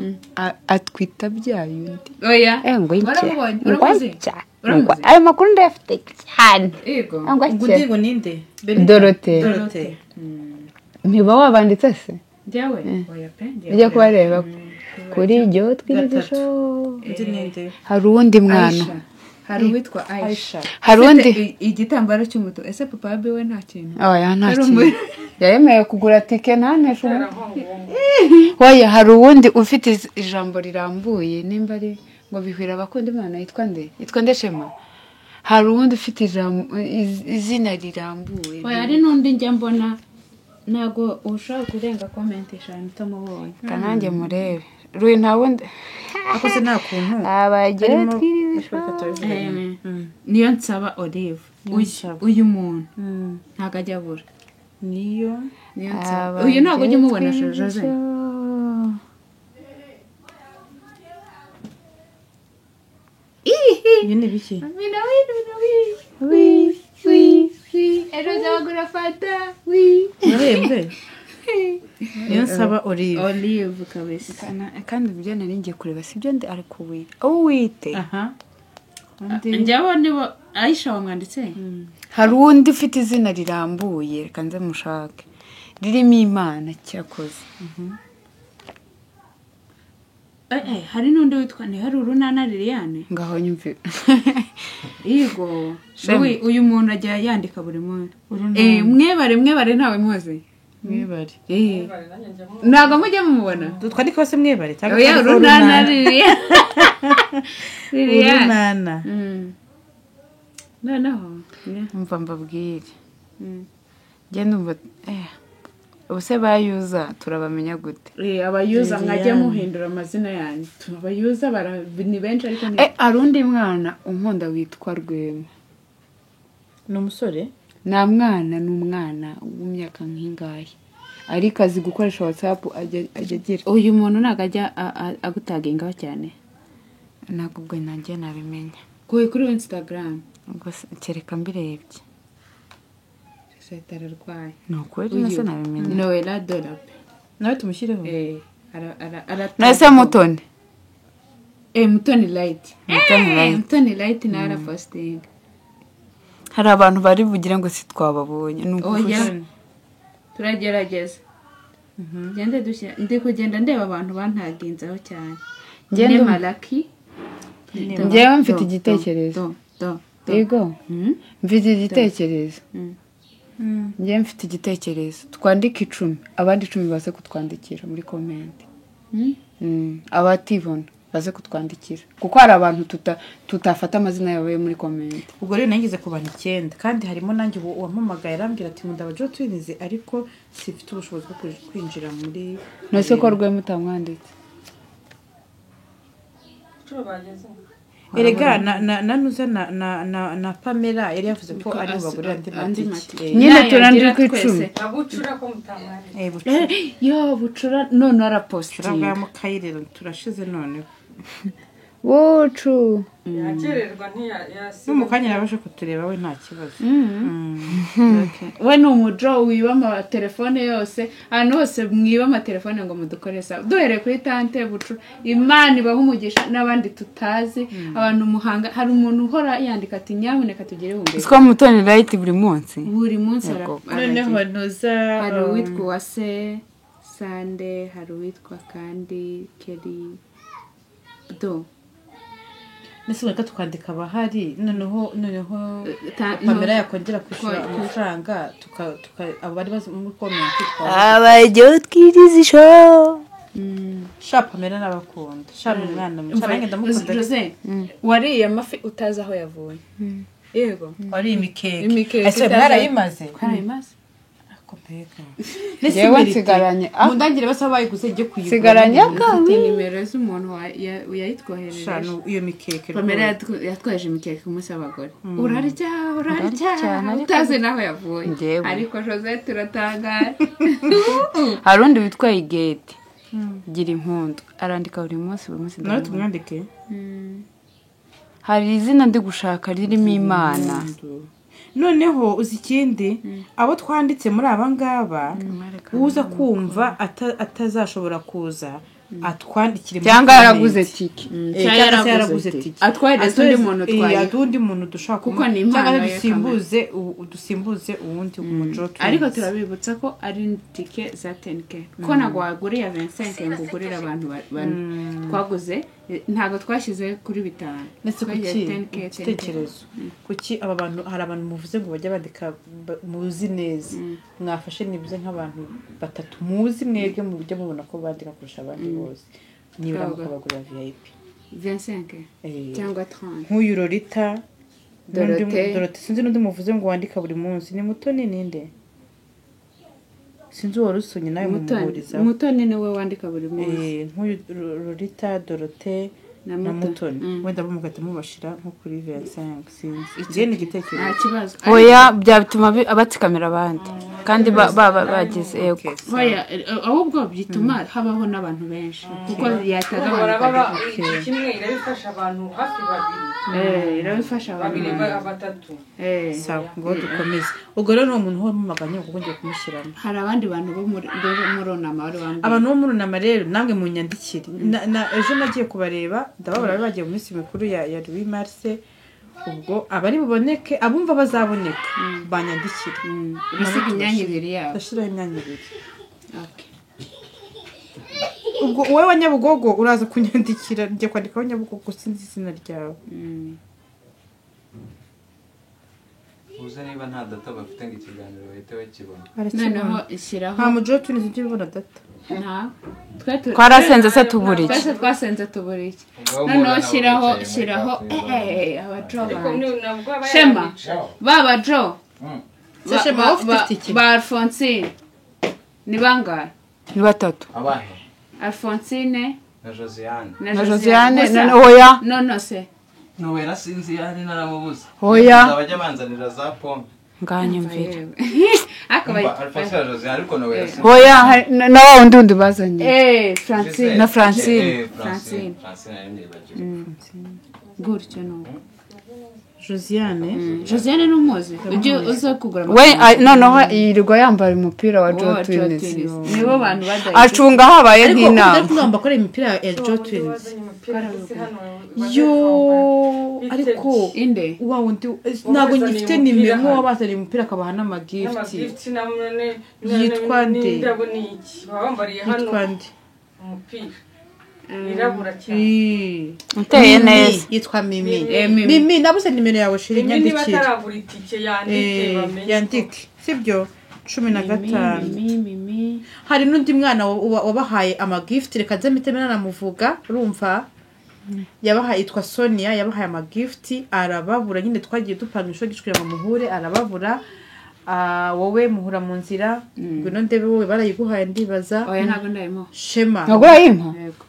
atwita byayo undi. Oya. Waramubonye? Uramuzi? Ayo makuru ndayafite cyane. Yego. Undi ngo ninde? Dorote. Ntiba wabanditse se? Njyewe? Oya pe. Ujya kubareba kuri iryo twigisho. Undi ninde? Hari uwundi mwana. Hari uwitwa Aisha. Hari undi igitambaro cy'umutuku. Ese papa wawe we nta kintu? Oya nta kintu. Yayemeye kugura tike ntanteshe. Oya hari uwundi ufite ijambo rirambuye nimba ari ngo bihwira abakunda Imana yitwa nde? Yitwa nde Shema? Hari uwundi ufite ijambo izina rirambuye. Oya hari n'undi njya mbona ntago ushobora kurenga comment 5 utamubonye. Kanange murebe. Ruyi nta wundi akoze nta kuntu. Abagere twirisha. Niyo nsaba Olive. Uyu muntu ntago ajya abura. Niyo nsaba. Uyu ntago ujya umubona Jose. Ibi ni biki? Wi wi wi ejo nzagura fanta wi. Urembe. Niyo nsaba Olive. Olive kabisa. Kandi ibyo nari ngiye kureba sibyo ndi ariko uwite. Aha. Njyaho nibo Aisha wamwanditse? Hari undi ufite izina rirambuye reka nze mushake. Ririmo Imana cyakoze. Hari n'undi witwa ni hari urunana Liliane. Ngaho nyumvira. Yego. Uyu muntu ajya yandika buri munsi. Mwebare ntawe muzi. Mwebare. Ntago mujye mumubona. Twandika hose mwebare cyangwa urunana Liliane. Urunana. Noneho umva mbabwire. Njye ndumva ubuse bayuza turabamenya gute? Abayuza mwajya muhindura amazina yanyu. Abayuza ni benshi ariko ni hari undi mwana unkunda witwa Rwema. Ni umusore? Nta mwana, ni umwana w'imyaka nk'ingahe, ariko azi gukoresha WhatsApp, ajya agira. Uyu muntu ntabwo ajya agutagingaho cyane? Ntabwo ubwo nanjye nabimenya. Kuri Instagram. Ubwo kereka mbirebye. Josette ararwaye. Ni ukuri nase nabimenya. Noella Dolape. Nawe tumushyireho. Nase Mutoni. Mutoni Light. Mutoni Light. Mutoni Light nawe arapostinga. Hari abantu bari bugire ngo si twababonye. Ni ukuri. Turagerageza. Gende dushyira, ndi kugenda ndeba abantu bantaginzeho cyane. Ngende Malaki. Njyewe mfite igitekerezo. Yego. Mfite igitekerezo. Njyewe mfite igitekerezo. Twandike 10, abandi 10 baze kutwandikira muri comment. Abatibona baze kutwandikira. Kuko hari abantu tutafata amazina yabo muri comment. Ubwo rero nageze ku bantu 9 kandi harimo nanjye uwampamagaye arambwira ati nkunda abajo twinize ariko sifite ubushobozi bwo kwinjira muri. Nose ko rwe mutamwanditse. Erega na nuza na Pamela yari yavuze ko ari bubagurira andi matike. Nyine turandika 10. Abucura ko mutamwanditse. Yo bucura none arapostinga. Turabwa mu kayirero turashize none. Bucu. Yakererwa ntiyasi. No mukanya nabashe kutureba we nta kibazo. We ni umujo wiba ama telefone yose, ahantu hose mwiba ama telefone ngo mudukoresha. Duhere kuri tante Bucu, Imana ibaha umugisha n'abandi tutazi, abantu muhanga hari umuntu uhora yandika ati nyamuneka tugere humbe. Siko Mutoni Light buri munsi. Buri munsi noneho noza hari uwitwa Uwase Sande, hari uwitwa kandi Kelly Do. Nese reka tukandika abahari noneho Pamela yakongera kwishura amafaranga tuka abo bari bazi muri comment. Abajo twirizisho. Sha Pamela nabakunda. Sha mwana mucyarange ndamukunda. Jose wariye amafi utazi aho yavuye. Yego. Wariye imikeke. Ese mwarayimaze? Twarayimaze. Ako mbega. Yewe nsigaranye. Mundangire basa bayiguze ijye kuyigura. Nsigaranye aka nimero z'umuntu yayitwoherereje. Shano iyo mikeke. Pamela yatwaje imikeke umunsi w'abagore. Urarya utazi naho yavuye. Ariko Josette uratangara. Hari undi witwa Igete. Gira impundu. Arandika buri munsi Nawe tumwandike. Hari izina ndi gushaka ririmo Imana. Noneho uzi ikindi abo twanditse muri aba ngaba uza kumva atazashobora kuza atwandikire cyangwa yaraguze tike cyangwa yaraguze tike atwereze undi muntu twaye undi muntu dushaka kuko ni impano dusimbuze udusimbuze uwundi umujo. Ariko turabibutsa ko ari tike za 10k ko ntabwo waguriye 25 ngo ugurire abantu twaguze ntabwo twashyize kuri 5. Ndetse kuki igitekerezo kuki aba bantu hari abantu muvuze ngo bajya bandika muzi neza mwafashe nibuze nk'abantu batatu muzi mwebwe mu buryo mubona ko bandika kurusha abandi bose nibura mukabagurira VIP 25 cyangwa 30 nk'uyu Lolita Dorote sinzi n'undi muvuze ngo wandika buri munsi ni Mutoni ninde sinzi uwo rusonye nawe mumuhuriza. Mutoni niwe wandika buri munsi. Nk'uyu Lolita Dorote na Mutoni wenda bamugata mubashira nko kuri 25 sinzi igihe ni igitekerezo nta kibazo. Oya byatuma abatsikamira abandi kandi bagize yego. Oya ahubwo bituma habaho n'abantu benshi kuko yataga abantu kimwe irabifasha abantu hafi babiri irabifasha abantu babiri batatu. Sawa ngo dukomeze. Ubwo rero ni umuntu wamumaganye kuko ngiye kumushyiramo. Hari abandi bantu bo muri Runama bari bambaye. Abantu bo muri Runama rero namwe munyandikire. Ejo nagiye kubareba ndababara bari bagiye mu minsi mikuru ya Louis Mars. Ubwo abari buboneke abumva bazaboneka banyandikire. Urasiga imyanya ibiri yabo. Ndashiraho imyanya ibiri. Okay. Ubwo wowe wa Nyabugogo uraza kunyandikira njye kwandikaho Nyabugogo sinzi izina ryawe. Uze niba nta data bafite ngo ikiganiro bahite bakibona. Noneho ishyiraho. Nta mujo tunize ujye ubona data. Nta. Twarasenze se tubura iki? Twese twasenze tubura iki? Noneho shyiraho abajo banjye. Shema. Baba Jo. Shema ufite iki? Ba Alphonsine. Ni bangahe? Ni batatu. Abahe? Alphonsine na Josiane. Na Josiane na oya. No se. Nowera sinzi yari naramubuze. Oya. Abajya banzanira za pompe. Nganyumvira. Alphonse na Josiane ariko nawe yasize. Oya na wa wundi wundi bazanye. Francine. Na Francine. Francine. Francine narimwibagiwe. Gutyo no. Josiane. Josiane ni umuzi. Ujye uza kugura. We noneho yirirwa yambara umupira wa Joe Twins. Nibo bantu badaye. Acunga habaye nk'inama. Ariko ndakugamba ko imipira ya Joe Twins. Yo ariko inde wa wundi ntabwo ngifite nimero nko wabazaniye umupira akabaha n'amagift. Yitwa nde? Yitwa nde? Umupira. Irabura cyane. Uteye neza. Yitwa Mimi. Mimi nabuze nimero yawe shiri nyandikire. Mimi bataragura itike yandike bamenye. Yandike. Sibyo? 15. Mimi. Hari n'undi mwana wabahaye amagift reka nze mitemena namuvuga urumva. Yabahaye yitwa Sonia yabahaye amagift arababura nyine twagiye dupanga insho gicwira ngo muhure arababura. Wowe muhura mu nzira ngwino ndebe wowe barayiguhaye ndibaza. Oya ntabwo ndayimo. Shema. Ntabwo urayimpa? Yego.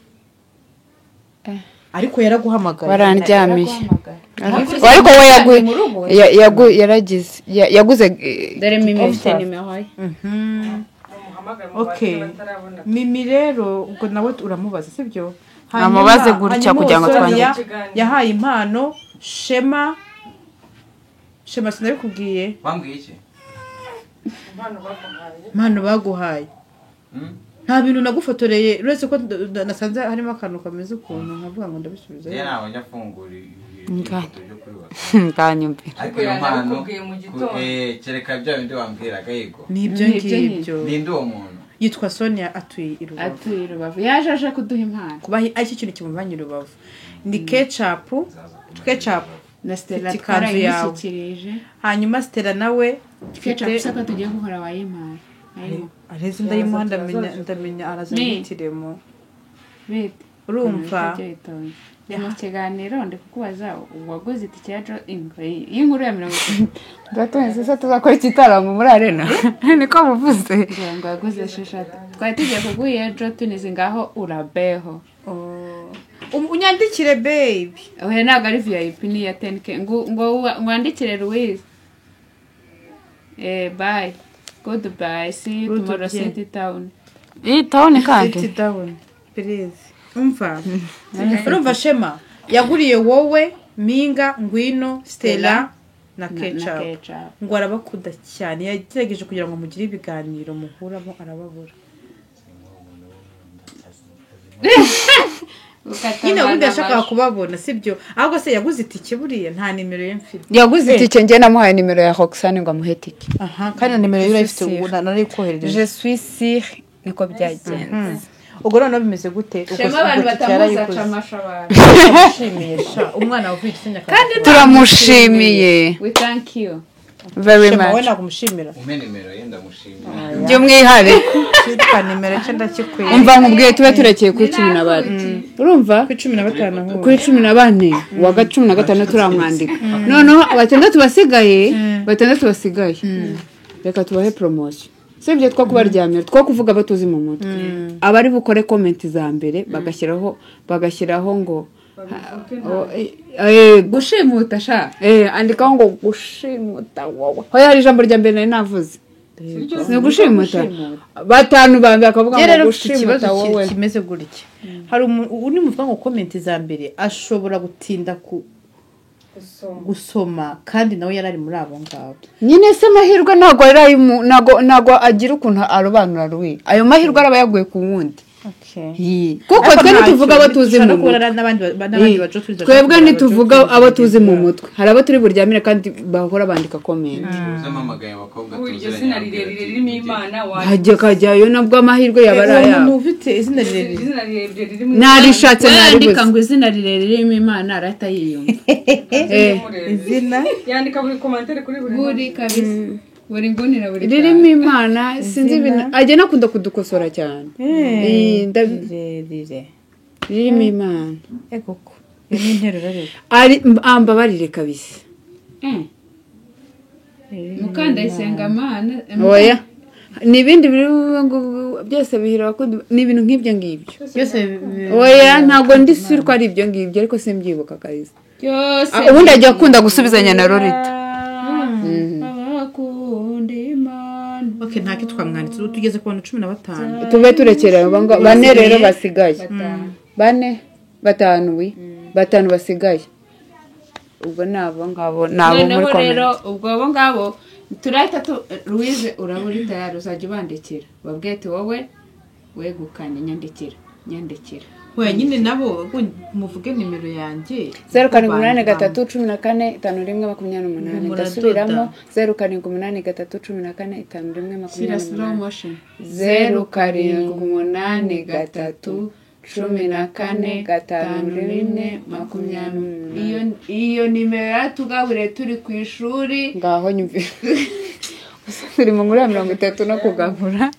Ariko yaraguhamagaye. Barandyamiye. Ariko we yagu yaragize yaguze dore Mimi mfite nimero ye. Okay. Mimi rero ubwo nawe uramubaza sibyo? Amubaze gutya kugira ngo twandike. Yahaye impano Shema. Shema sinabikubwiye. Bambwiye iki? Impano baguhaye. Nta bintu nagufotoreye uretse ko nasanze harimo akantu kameze ukuntu nkavuga ngo ndabisubiza. Njye ntabwo njya mfungura ifoto byo kuri WhatsApp. Nganyumvira. Ariko iyo mpano kereka bya bindi wambwiraga yego. Nibyo ngibyo. Ninde uwo muntu? Yitwa Sonia atuye i Rubavu. Atuye i Rubavu. Yaje aje kuduha impano. Kuba ari ikintu kimuvanye i Rubavu. Ni ketchup, ketchup na Stella twarayimushyikirije. Hanyuma Stella nawe ketchup saka tugiye guhora wayimpaye. Areze ndayimuha ndamenya araza yitiremo. Bite. Urumva Ndi mu kiganiro ndi kukubaza uwaguze itike ya Joe y'inkuru ya 30. Ndatonze sasa tuzakora igitaramo muri arena. Niko muvuze. Ngo yaguze 6. Twari tugiye kuguha iya Joe Twins ngaho urabeho. Unyandikire baby. Oya ntabwo ari VIP ni ya 10k. Ngo wandikire Louise. Bye. Goodbye. See you tomorrow City Town. Iyi town kandi. City Town. Please. Umva. Urumva Shema yaguriye wowe Minga Ngwino Stella na Ketchup. Ngo arabakunda cyane yagerageje kugira ngo mugire ibiganiro muhuramo arababura. Nyine ubundi yashakaga kubabona sibyo ahubwo se yaguze itike buriya nta nimero ye mfite. Yaguze itike njye namuhaye nimero ya Roxane ngo amuhe itike. Aha kandi na nimero ye urayifite ubu narayikoherereje. Je suis sûre niko byagenze. Ubwo noneho bimeze gute? Shema abantu batamuzi aca amasha abantu. Turamushimiye sha umwana wavuye igitsina kandi turamushimiye. We thank you very much. Shema we nagushimira. Umpe nimero ye ndamushimira. By'umwihariko. Cyitwa nimero cye ndakikwiye. Umva nkubwiye tube turekeye kuri 14. Urumva? Kuri 15 aho. Kuri 14 wa 15 turamwandika. Noneho batandatu basigaye, batandatu basigaye. Reka tubahe promotion. Sibyo two kubaryamira two kuvuga batuzi mu mutwe. Abari bukore comment za mbere bagashyiraho ngo gushimuta sha. Andikaho ngo gushimuta wowe. Hoya hari ijambo rya mbere nari navuze. Ni gushimuta. Batanu bambe akavuga ngo gushimuta wowe. Kimeze gutya. Hari uni muvuga ngo comment za mbere ashobora gutinda ku gusoma kandi nawe yarari muri abo ngabo. Nyine se amahirwe ntago ari ntago agira ukuntu arobanura ruwi. Ayo mahirwe araba yaguye ku wundi. Okay. Kuko twe ntituvuga abo tuzi mu mutwe. Twebwe ntituvuga abo tuzi mu mutwe. Hari abo turi buryamire kandi bahora bandika comment. Uzamamagaye abakobwa tuziranye. Izina rirerire ririmo Imana wajya kajyayo nabwo amahirwe yabara yabo. Ufite izina rirerire. Izina rirerire ririmo. Narishatse naribuze. Yandika ngo izina rirerire ririmo Imana arata yiyumva. Izina yandika buri commentaire kuri buri kabisa. Buri ngunira buri ririmo Imana sinzi ibintu ajya nakunda kudukosora cyane. Rirerire ririmo Imana. Egoko ni interuro rero. Ari ambabarire kabisa. Mukandayisenga Mana. Oya nibindi biri ngo byose bihira abakundi ni ibintu nk'ibyo ngibyo. Byose oya ntago ndi sure ko ari ibyo ngibyo ariko simbyibuka kabisa. Byose ubundi ajya akunda gusubizanya na Lolita. Okay, nta kitwa mwanditse ubu tugeze ku bantu 15. Tube turekera bane rero basigaye. Bane batanu wi batanu basigaye. Ubwo nabo ngabo nabo muri comment. Rero ubwo abo ngabo turahita Louise uraburi tayari uzajya ubandikira. Babwiye ati wowe wegukanye nyandikira. Oya nyine nabo muvuge nimero yanjye 0783 14 51 28 ndasubiramo 0783 14 51 28 0783 14 51 28. Iyo nimero yatugaburiye turi ku ishuri ngaho nyumvira turi mu nkuru ya 30 no kugabura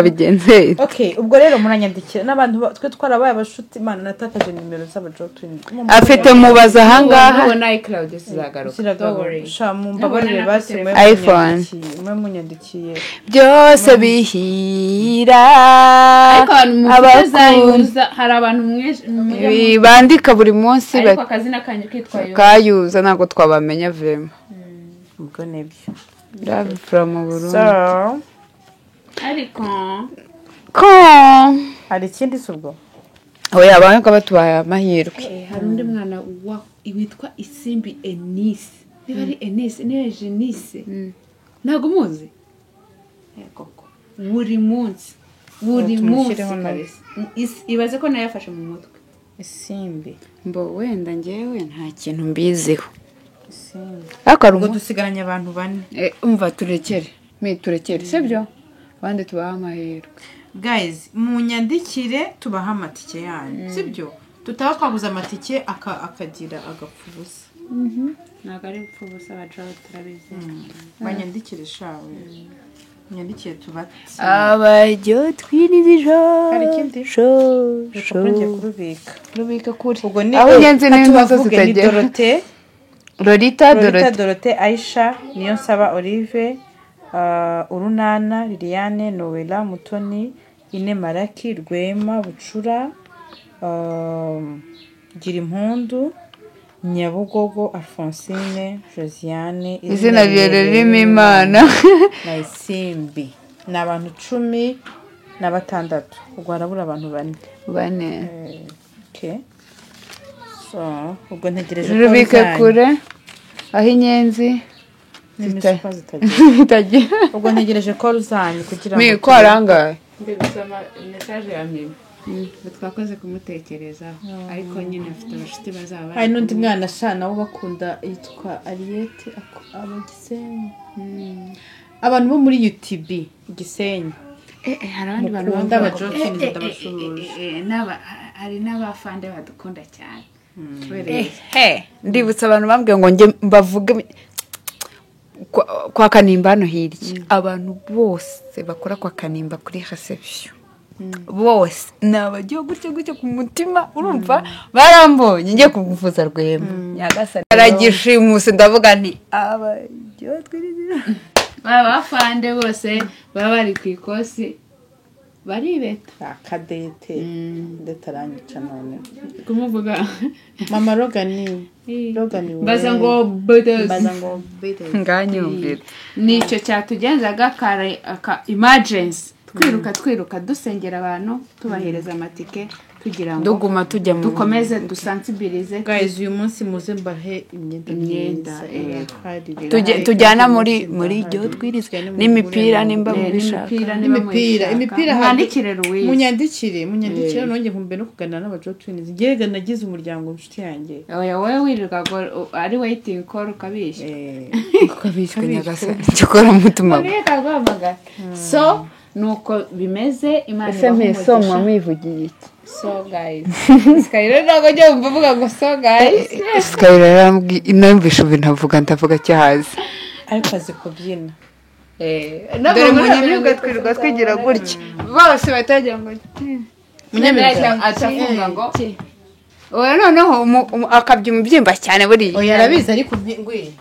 bigenze. Okay, ubwo rero muranyandikira n'abantu twe twarabaye abashuti Imana natakaje nimero z'abajotwin afite mubaza ahangaha ubona iCloud zizagaruka. Sha mumbabarire basi iPhone mwe munyandikiye byose bihira. Ariko abantu hari abantu mwe bandika buri munsi ariko akazina kanje kitwa Kayuza ntabwo twabamenya vema. Ubwo nibyo Love from Burundi. So ariko ko hari ikindi subwo oya abantu ko batubaye amahirwe. Hari undi mwana witwa Isimbi Enise niba ari Enise niba Jenise ntago muzi koko buri munsi kabisa ibaze ko nayafashe mu mutwe Isimbi mbo wenda ngewe nta kintu mbiziho. Ariko ubwo dusigaranye abantu bane. Umva turekere turekere sibyo abandi tubaha amahirwe. Guys munyandikire tubaha amatike yanyu sibyo tutaba twaguze amatike akagira agapfa ubusa. Ntabwo ari gupfa ubusa abajaho turabizi. Banyandikire shawe munyandikire tubati abajyo twiriza hari ikindi ngiye kurubika rubika kuri ubwo ni aho ngenzi n'inzozi zitagera. Dorote Lolita Dorote Aisha Niyonsaba Olive Urunana Liliane Noella Mutoni Ine Maraki Rwema Bucura Girimpundu Nyabugogo Alphonsine Josiane izina ririmo Imana na Isimbi. Ni abantu 16 ubwo harabura abantu bane. Okay. So ubwo ntegereje ko rubike kure aho inyenzi zitagira. Ubwo ntegereje ko ruzanyu kugira ngo ko arangaye ndi gusoma message ya mimi twakoze kumutekerezaho ariko nyine afite abashuti bazaba. Hari n'undi mwana shana wo bakunda yitwa Ariete aba Gisenyi. Abantu bo muri UTB Gisenyi hari abandi bantu bakunda abajotini ndabasuhuje n'aba hari n'abafande badukunda cyane. Ndibutsa abantu bambwiye ngo nge mbavuge kwa Kanimba hano hirya. Abantu bose bakora kwa Kanimba kuri reception bose nabagiye gutya gutya ku mutima urumva barambonye ngiye kugufuza Rwema Nyagasani aragishimuse ndavuga nti abagiye twiriza abafande bose baba bari ku ikosi baribeta akadete ndetarangica none kumuvuga mama Rogani baza ngo bedes nganyumvira nicyo cyatugenzaga kare aka emergency twiruka dusengera abantu tubahereza amatike tugira ngo duguma tujya mu dukomeze dusensibilize. Guys uyu munsi muze mbahe imyenda tujyana muri iryo twirizwe n'imipira nimba mubishaka imipira mwandikire Louise munyandikire nongeye nkumbe no kuganira n'abajotwiniz ngega nagize umuryango inshuti yanjye oya wowe wirirwa ari waiting call ukabishya ukabishya Nyagasani cyokora mutima so nuko bimeze Imana ese mpeso mwivugiye iki? So guys Skyler ntabwo njya mvuga ngo so guys Skyler yarambwiye inamvisha ibintu avuga ndavuga cyahaze ariko azi kubyina dore munyamibwa twirirwa twigira gutya bose batagira ngo munyamibwa atavuga ngo oya noneho akabya umubyimba cyane buriya oya arabizi ariko ngwi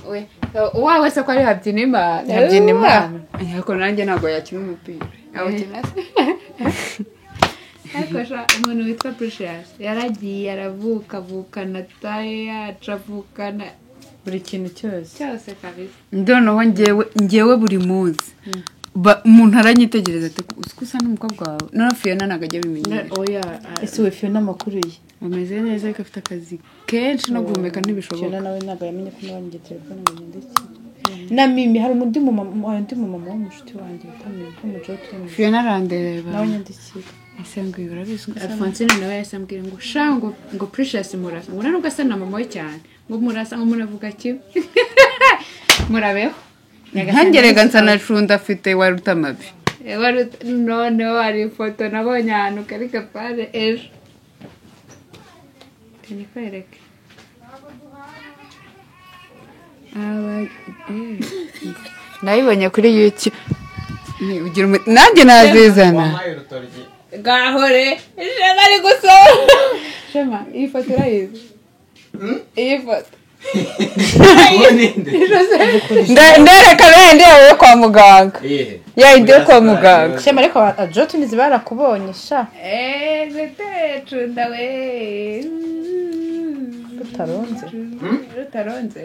we wawe se ko ari habyina Imana habyina Imana ariko nanjye ntabwo yakina umupira awukina se ariko sha umuntu witwa Precious yaragiye aravuka avukana taye yacu avukana Buri kintu cyose. Cyose kabisa. Noneho njyewe buri munsi umuntu aranyitegereza ati uzi ko usa n'umukobwa wawe. Noneho Fiona ntabwo ajya abimenyera. Oya. Ese we Fiona amakuru ye? Ameze neza ariko afite akazi kenshi no guhumeka ntibishoboka. Fiona nawe ntabwo yamenye ko nabonye telefone ngo nyandike. Na Mimi hari undi mumama w'umushuti wanjye bita Mimi w'umujote. Fiona arandeba. Nawe nyandikira. Ese ngo urabizi Alphonsine nawe yahise ambwira ngo sha ngo Precious murasa ngo nubwo asa na mama we cyane ngo murasa ngo muravuga kimwe. Murabeho. Nkangerega nsa na Cunda afite wa Rutamabi. Noneho hari ifoto nabonye ahantu kari kapare ejo. Nikwereke. Nayibonye kuri YouTube. Nanjye nazizana. Gahore Shema ari gusoma. Shema iyi foto urayizi? Iyi foto. Ndereka bende yawe kwa muganga. Ya indi kwa muganga. Shema ariko Jotunizi barakubonye sha. Gute Cunda we. Rutaronze. Rutaronze.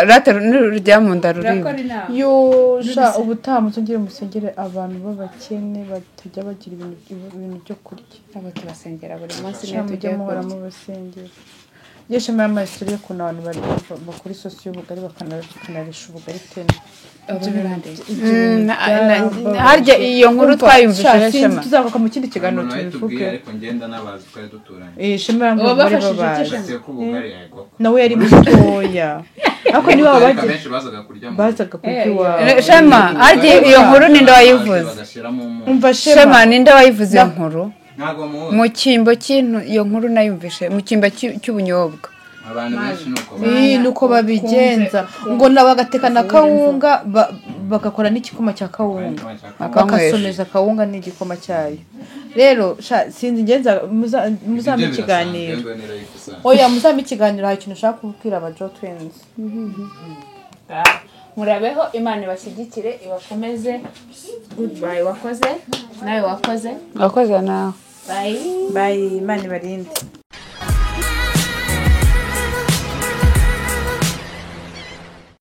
Rata rujya mu nda rurimo. Yo sha ubutaha muzongere musengere abantu b'abakene batajya bagira ibintu byo kurya. Abo tubasengera buri munsi niyo tujya muhora mu basengera. Yeshema y'amasuri y'ukuntu abantu bari bakora isosi y'ubugari bakanarisha ubugari tena. Harya iyo nkuru twayumvise Shema. Tuzagaruka mu kindi kiganiro tubivuge. Ariko ngenda n'abazi twari duturanye. Shema yambwiye babaje. Nawe yari mutoya. Ariko niba baje bazaga kurya iwawe. Shema harya iyo nkuru ninde wayivuze? Umva Shema ninde wayivuze iyo nkuru? Mu cyimbo cy'intu iyo nkuru nayumvishe mu cyimbo cy'ubunyobwa. Abantu benshi nuko nuko babigenza ngo nabagateka na kawunga bagakora n'igikoma cya kawunga bakasomeza kawunga n'igikoma cyayo. Rero sinzi ngenza muzampa ikiganiro. Oya muzampa ikiganiro hari ikintu ushaka kubwira aba Jo Twins. Murabeho Imana ibashyigikire ibakomeze. Goodbye wakoze nawe wakoze. Wakoze nawe. Bye. Bye Imana ibarinde.